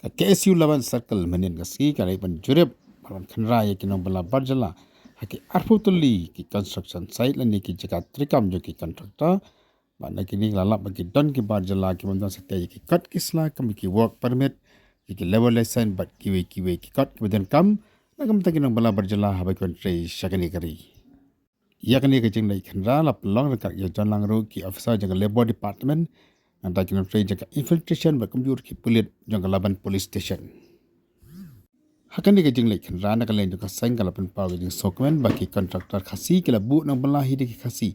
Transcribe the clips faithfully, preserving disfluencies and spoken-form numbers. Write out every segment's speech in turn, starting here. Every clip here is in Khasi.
Ka K S U Laban Circle mynhynnin ka sngi ka la ïoh ban jurip bad ban khynra ïa ki nongbylla bar jylla ha ki arphew tylli ki construction site lane ki jaka treikam jong ki contractor. Bad na kine ki la lap ba ki don ki bar jylla ki bym don satia ïa ki kot ki sla kum ki work permit, ïa ki labour license bad kiwei kiwei ki kot kiba donkam na ka bynta ki nongbylla bar jylla haba ki wan trei sha kane ka ri. Ïa kane ka jingleit khynra la pynlong ryngkat ïa John Langru, ki officer jong ka Labour Department, nangta ki nongtrei jong ka Infiltration bad kumjuh ki pulit jong ka Laban Police Station. Ha kane ka jingleit khynra na ka liang jong ka seng ka la pynpaw ka jingsngewkmen ba ki contractor Khasi ki la buh nongbylla hi da ki Khasi.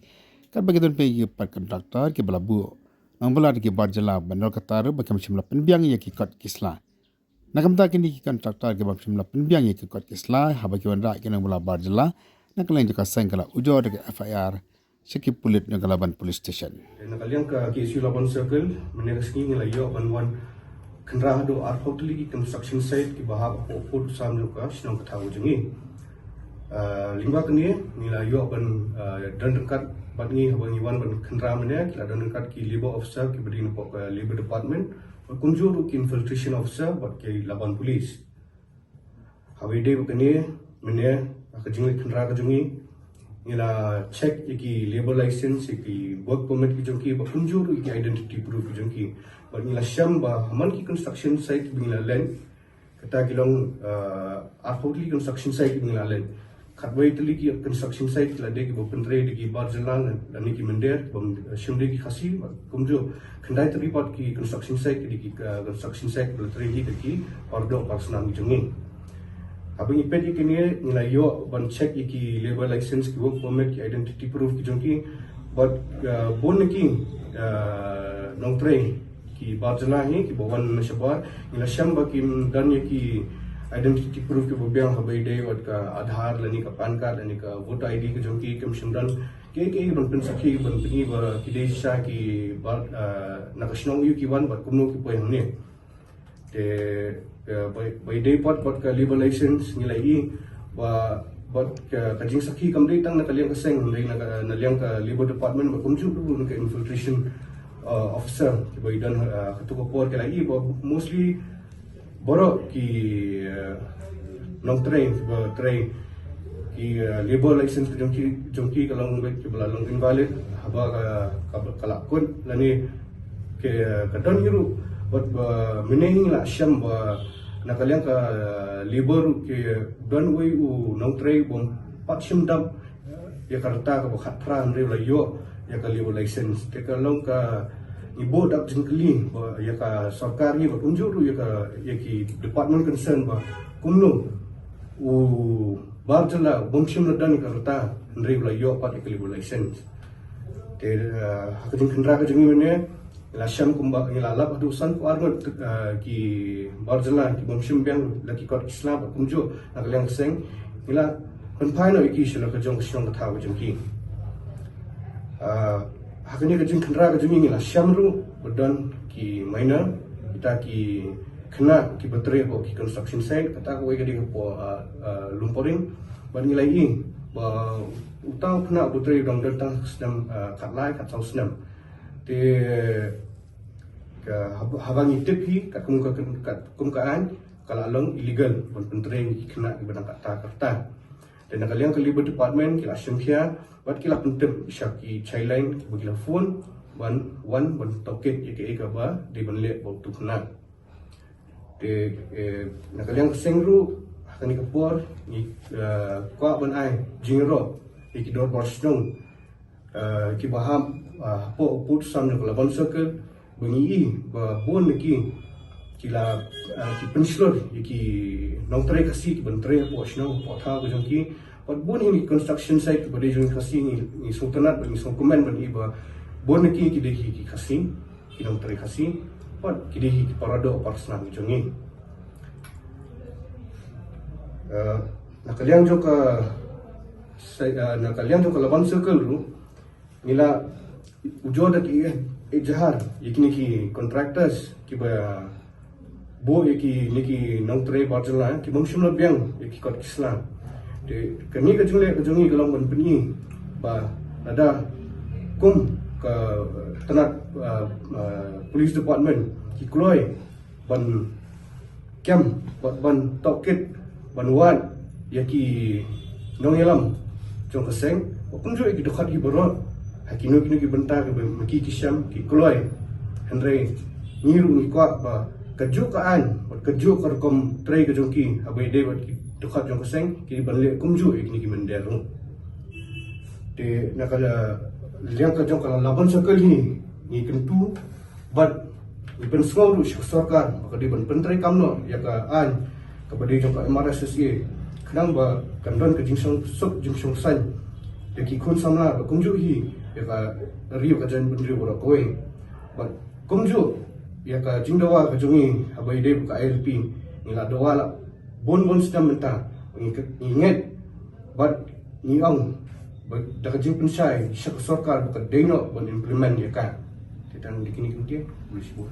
Katba ki don peit ki pat contractor kiba la buh nongbylla da ki bar jylla, ba na kata ruh ba kim shym la pynbiang ïa ki kot ki sla. Na ka bynta kine ki contractor ki bym shym la pynbiang ïa ki kot ki sla haba ki wanrah ïa ki nongbylla bar jylla, na ka liang jong ka seng ka la ujor da ka F I R sha ki pulit jong ka Laban Police Station. Na ka liang ka K S U Laban Circle, mynne ka sngi ngi la ïoh ban wan khynra haduh arphew tylli ki construction site kiba hap hapoh pud sam jong ka shnong Kathaw jong ngi. Ah, lyngba kane ngi la ïoh ban, ah, don ryngkat bad ngi haba ngi wan ban khynra mynne, ki la don ryngkat ki labour officer kiba dei napoh ka Labour Department, bad kumjuh ruh ki Infiltration Officer bad ki Laban Police. Haba ïadei bad kane mynne, ha ka jingleit khynra ka jong ngi, ngi la check ïa ki labour license, ïa ki work permit ki jong ki, bad kumjuh ruh ïa ki identity proof ki jong ki. Bad ngi la shem ba ha man ki construction site kiba ngi la leit, kata ki long, ah, arphew tylli construction site kiba ngi la leit, khatwei tylli ki construction site ki la dei kiba pyntrei da ki bar jylla lane ki mynder, bym shym dei ki Khasi, bad kumjuh khyndai tylli pat ki construction site ki dei ki, ah, construction site kiba la trei hi da ki paradoh parasnam ki jong ngi. Haba ngi peit ïa kine ngi la ïoh ban check ïa ki labour license, ki work permit, ki identity proof ki jong ki, bad, ah, bun na ki, ah, nongtrei ki bar jylla hi kiba wan na shabar, ngi la shem ba kim don ïa ki identity proof kiba biang haba ïadei bad ka Aadhaar lane ka PAN card lane ka voter I D ka jong ki, kim shym don kiei kiei ban pynsakhi ban pyni ba ki dei sha ki bar, ah, na ka shnong aïu ki wan bad kumno ki poi hangne. Te, eh, ba, ba ïadei pat bad ka labour license ngi la ïohi ba bad ka, ka jingsakhi kam dei tang na ka liang ka seng, hynrei na ka, na liang ka Labour Department bad kumjuh ruh na ka Infiltration, eh, Officer kiba ïadon, eh, ha kato ka por, ki la ïohi ba mostly baroh ki, eh, nongtrei kiba trei, ki, eh, labour license ka jong ki, jong ki ka long beit kiba la long invalid haba ka, ka, ka la kut lane ki, eh, ka don hi ruh. Bad ba mynne ngi la shem ba na ka liang ka, eh, labour ruh ki don uwei u nongtrei bym pat shym dap ïa ka rta kaba khatphra, hynrei u la ïoh ïa ka labour license. Te ka long ka, ngi buh da ka jingkylli ba ïa ka sorkar ngi bad kumjuh ruh ïa ka, ïa ki department concern ba kumno u bar jylla bym shym la don ïa ka rta hynrei u la ïoh pat ïa ka labour license. Te, eh, ha ka jingkhynra ka jong ngi mynne, ngi la shem kumba, ngi la lap haduh sanphew ar ngut, eh, ki bar jylla ki bym shym biang la ki kot ki sla bad kumjuh na ka liang ka seng ngi la pynphai noh ïa ki sha la ka jong ka shnong ka thaw ka jong ki. Ah, ha kane ka jingkhynra ka jong ngi ngi la shem ruh ba don ki minor, kita ki khynnah kiba trei hapoh ki construction site, kata kawei ka dei hapoh, ah, ah, Lumpering. Bad ngi la ïohi ba uta u khynnah uba trei u dang don tang snem, ah, khatlai khatsaw snem. Te ka hab-, haba ngi tip hi katkum ka, katkum ka aiñ ka la long illegal ban pyntrei ïa ki khynnah kiba dang katta ka rta. Te na ka liang ka Labour Department ki la shim khia bad ki la pyntip sha ki childline kiba ki la phone ban wan ban tohkit ïa kaei kaba dei ban leh bad utu u khynnah. Te, eh, na ka liang ka seng ruh ha kane ka por ngi, eh, kwah ban ai jingïaroh ïa ki dorbar shnong, eh, kiba hap, eh, hapoh u pud sam jong ka Laban Circle, ba ngi i ba bun na ki ki la, eh, ki pynshlur ïa ki nongtrei Khasi kiban trei hapoh shnong hapoh thaw ka jong ki. Bad bun hi na ki construction site kiba dei jong ki Khasi, ngi, ngi sngewtynnat bad ngi sngewkmen ban i ba bun na ki ki dei hi ki Khasi, ki nongtrei Khasi, bad ki dei hi ki paradoh parasnam ki jong ngi. Eh, na ka liang jong ka, eh, na ka liang jong ka Laban Circle ruh, ngi la ujor da ka ejahar ïa kine ki contractors kiba buh ïa kine ki nongtrei bar jylla ki bym shym la biang ïa ki kot ki sla. Te kane ka jingleh ka jong ngi ka long ban pyni ba lada kum ka tnat, ah, ah, police department ki kloi ban Kem bad ban tohkit ban wad ïa ki nongïalam jong ka seng, bad kumjuh ïa ki dkhot hi baroh ha kino kino ki bynta kiba ma ki ki shem ki kloi. Hynrei ngi ruh ngi kwah ba kajuh ka aiñ bad kajuh ka rukom trei ka jong ki haba ïadei bad ki dkhot jong ka seng, ki ban leh kumjuh ïa kine ki mynder ruh. Te na ka liang ka jong ka Laban Circle hi ngi kyntu bad ngi pynsngew ruh sha ka sorkar ba ka dei ban pyntreikam noh ïa ka aiñ kaba dei jong ka M R S S A, khnang ba kan don ka jingsuk jingsuk saiñ ïa ki khun samla bad kumjuh hi ïa ka ri bad ka jaitbynriew baroh kawei. Bad kumjuh ïa ka jingdawa ka jong ngi haba ïadei bad ka I L P, ngi la dawa la bun bun snem mynta, ngi ngeit bad ngi ong ba da ka jingpynshai sha ka sorkar ba ka dei noh ban implement ïa ka. Te tang da kine ki ktien, khublei shibun.